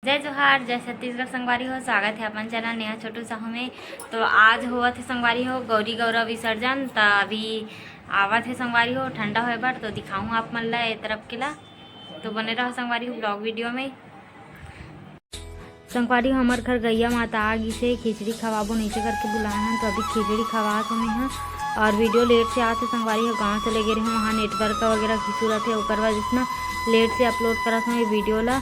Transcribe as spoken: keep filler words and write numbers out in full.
जय जोहार, जय छत्तीसगढ़ संगवारी हो, स्वागत हे अपन चैनल नेहा छोटू साहू में। तो आज होवत हे संगवारी हो गौरी गौरा विसर्जन, त अभी आवत हे संगवारी हो ठंडा होय बर, तो दिखाहूँ आप मन ला ए तरफ के ला। तो बने रहो संगवारी हो vlog video में। संगवारी हो, हमर घर गैया माता आ गिस हे, खिचड़ी खवाबो नइसे करके बुलाए हन, तो अभी खिचड़ी खवात हों मैं ह। और video late से आत हे संगवारी हो, गाँव चले गे रहेंव, वहाँ network वगैरह issue रथे, ओकर वजह से ना late से upload करत हों ये video ला।